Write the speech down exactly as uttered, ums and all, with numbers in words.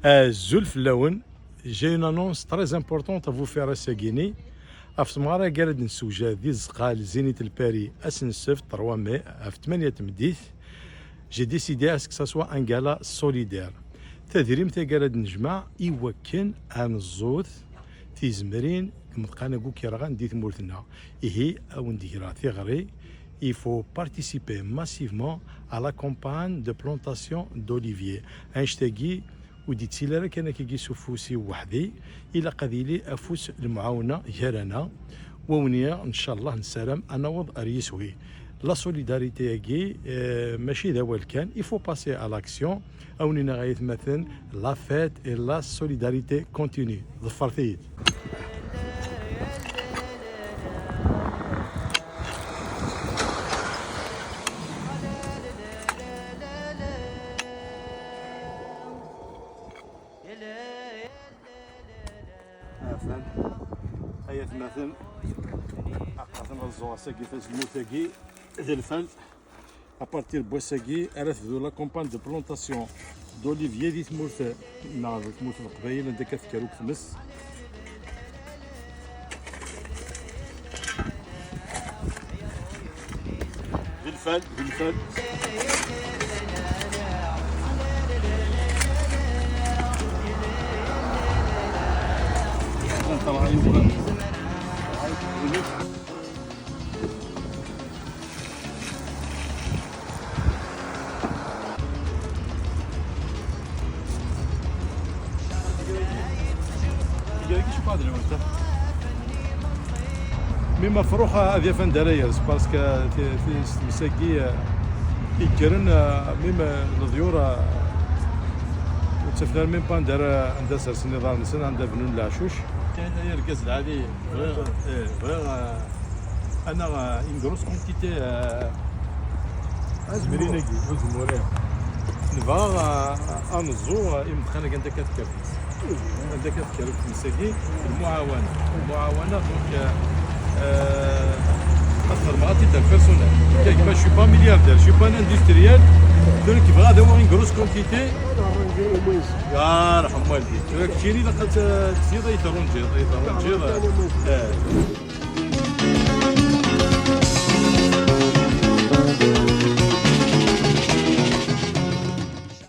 Azul fell-awen. J'ai une annonce très importante à vous faire ass-agi-ni. Ɣef tmeɣra-agi ara d-nessewjad di tzeqqa n Zénith El Paris ass n ssebt trois mai ɣef tmanya n tmeddit. J'ai décidé à ce que ça soit un gala solidaire. Tadrimt-agi ara d-nejmeɛ i wakken ad neẓẓut tizemrin deg imeḍqan-agi akk yerɣan di tmurt-nneɣ. Ihi, ad wen-d-greɣ tiɣri, il faut participer massivement à la campagne de plantation d'oliviers. Annect-agi ur d-yettili ara kan akkagi s ufus-iw weḥd-i, ilaq ad yili afus n lemɛawna gar-aneɣ. Wawniɣ, ncallah, nessaram ad naweḍ ar yiswi. La solidarité-agi, eh, mačči d awal kan, il faut passer à l'action. Ad wen-iniɣ ay atmaten, la fête et la solidarité continue. Ḍefret-iyi-d. Afan. Ay atmaten, aqaten ad ẓuɣ ass-agi tazemmurt-agi d lfal. À partir n wass-agi ara tebdu la campagne de plantation d'olivier di tmurt neɣ di tmurt n Leqbayel, anda akka tekker akk tmes. D lfal, d lfal. Mi ma fruḥ ad yaf anda ara yers, parce que ti- ti- s tmes-agi, eh, yekkren, eh, mi ma leḍyur, eh, ur ttafen ara même pas anda ara, anda sersen iḍarren-nsen, anda bnun leɛcuc. Kan ay argaz lɛali. Bɣiɣ, eh, bɣiɣ, eh, anaɣ, eh, une grosse quantité, eh, azemrin-agi, azemmur-agi. Nebɣa, eh, ad neẓẓu, eh, imeḍqan-agi anda akka tekker. Anda akka tekker tmes-agi, lmuɛawana. Lmuɛawana, donc, eh, eh, ad xedmeɣ à titre personnel. Kak, je suis pas milliardaire, je suis pas un industriel. Donc, bɣiɣ ad awiɣ une grosse quantité. Yarḥem waldi. Tura keččini ilaq ad t-, ad t-tefkiḍ ad yeṭrunǧiḍ, ad yeṭrunǧiḍ. Eh.